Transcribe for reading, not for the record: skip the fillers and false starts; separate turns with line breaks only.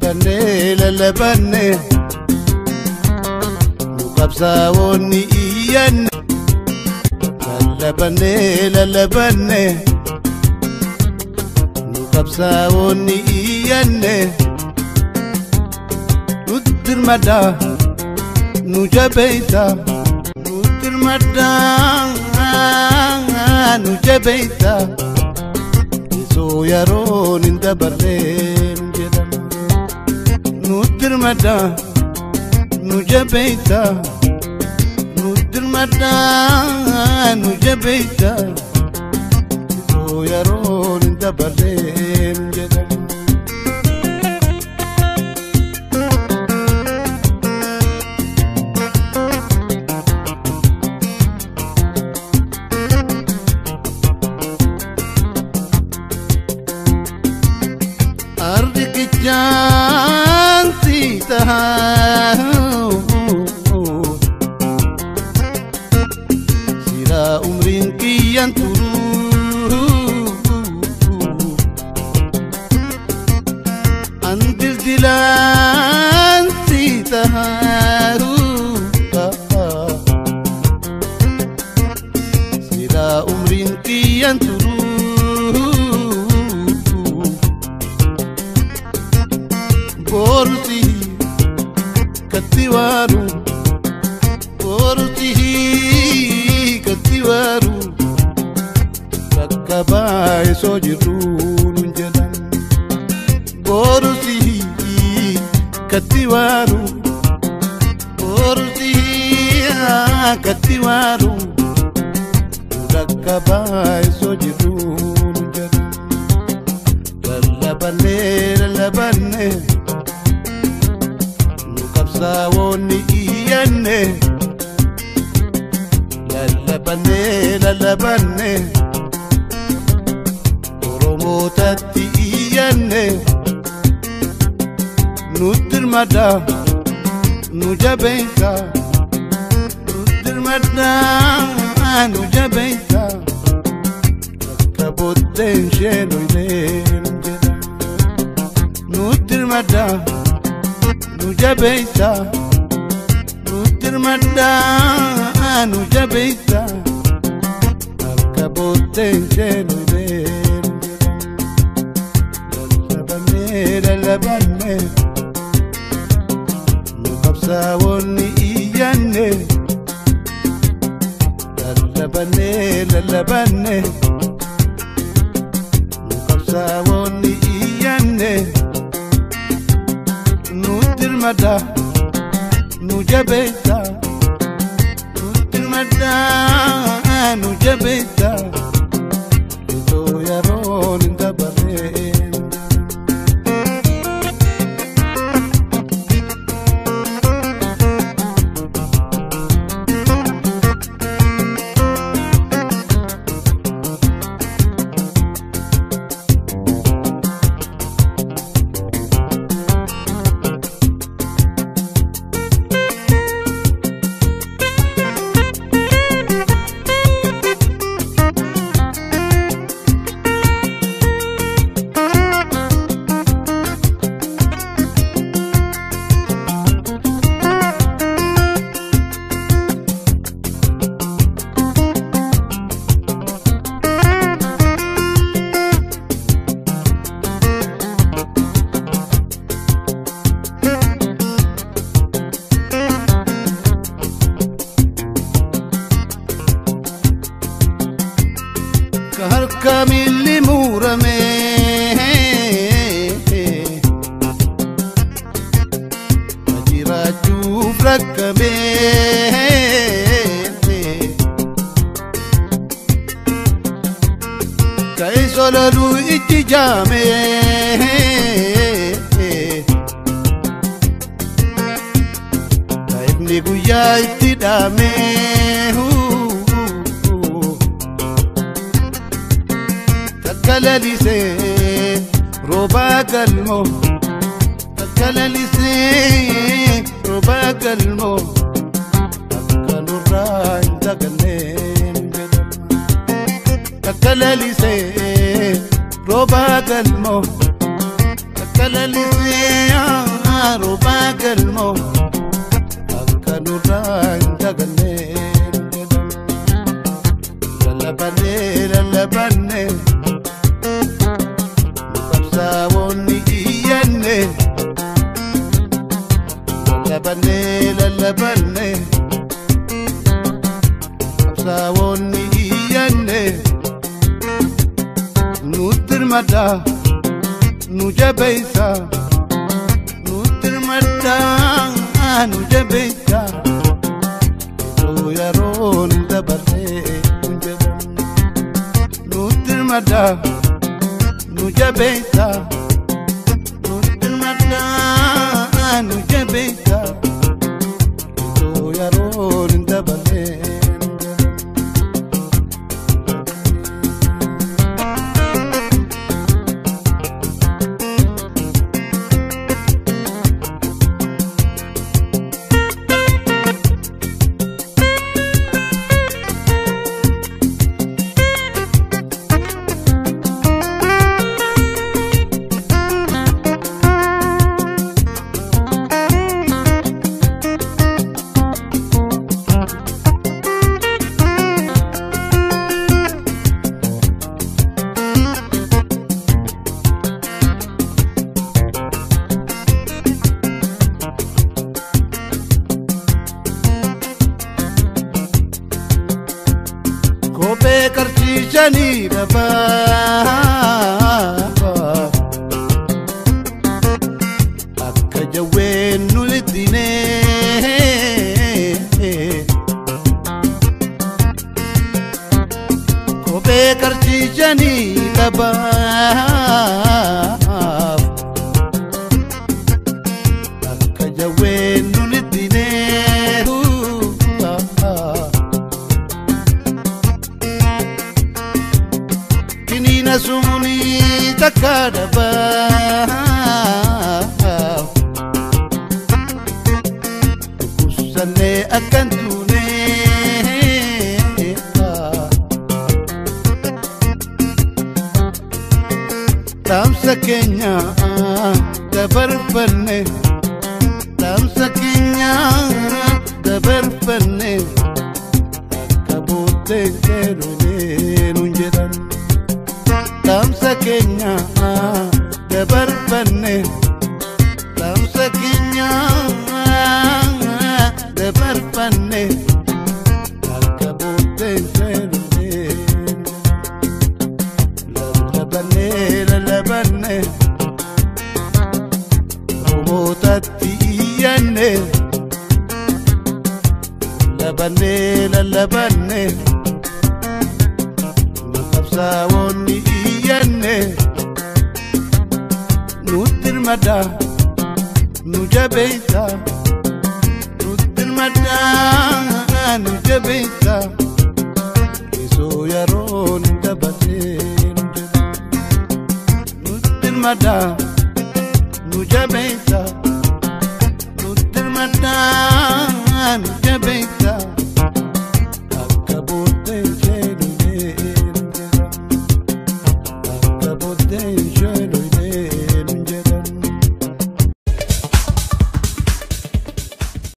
Lallabanne lallabanne nu qabsaa'oonni iyyanne. Lallabanne lallabanne nu qabsaa'oonni iyyanne. Nutti dirmadhaa nu jabeessaa. Nutti dirmadhaa nu jabeessaa. Isoo yeroon hin dabarreen jedhama. Nutti dirmadhaa nu jabeessaa. Nutti dirmadhaa nu jabeessaa. Isoo yeroon hin dabarreen jedhama. Ardi tahu sira umrin kiyan turu andil dilan si tahu sira umrin kiyan turu. Boruti katiwaru, boruti katiwaru, rakkabaay sojiru jedhan. Boruti katiwaru, boruti katiwaru, rakkabaay sojiru jedhan. Lallabanne lallabanne. Qabsaa'oonni iyyanne. Lallabanne lallabanne Oromootatti iyyanne. Nutti dirmadhaa nu jabeessaa. Nutti dirmadhaa nu jabeessaa. Akka booddeen isheen hoyleen jedha. Nutti dirmadhaa nu jabeessaa. Nutti dirmadhaa nu jabeessaa. Akka booddeen isheen hoyleen jedha. Lallabanne lallabanne nu qabsaa'oonni iyyanne. Lallabanne lallabanne nu qabsaa'oonni iyyanne. Nutti dirmadhaa nu jabeessaa. Nutti dirmadhaa nu jabeessaa. Itoo yeroon hin dabarreen. Harka miilli murame jiraachuuf rakkame ka'e solaluu ijji jaame ifni guyyaa itti dhaame. Takka lalisee roobaa galmoo, takka lalisee roobaa galmoo, akka nurraa hin daganneen jedhama. Takka lalisee roobaa galmoo, Takka lalisee roobaa galmoo akka nurraa hin dagallee jedhan. Lallabannee lallabannee nu qabsaa'onni iyyanne. Lallabannee lallabannee qabsaa'onni iyyanne. Nutti hirmaadhaa nu jabeessaa nutti hirmaadhaa nu jabeessaa yeroo yeroon dabarree nu jedhan. Nutti hirmaadhaa nu jabeessaa nutti hirmaadhaa nu jabeessaa yeroo yeroon dabarree nu jedhan. Kophee qarshii shanii dhabaa akka jawween nu ittinee kophee qarshii shanii dhabaaf akka jawween nu ittinee. Kiniina sumuni takka dhabaaf dhukkubsannee akka hin duune. Dhaamsa keenya dabarfanne dhaamsa keenya dabarfanne akka booddee jedhunee nuun jedhan. Dhaamsa keenya dabarfanne dhaamsa keenya dabarfanne akka booddee jedhunee. Lallabannee lallabannee robootatti iyyanne. Lallabannee lallabannee nu qabsaa'onni iyyanne. Nutti hirmaadhaa nu jabeessaa nutti hirmaadhaa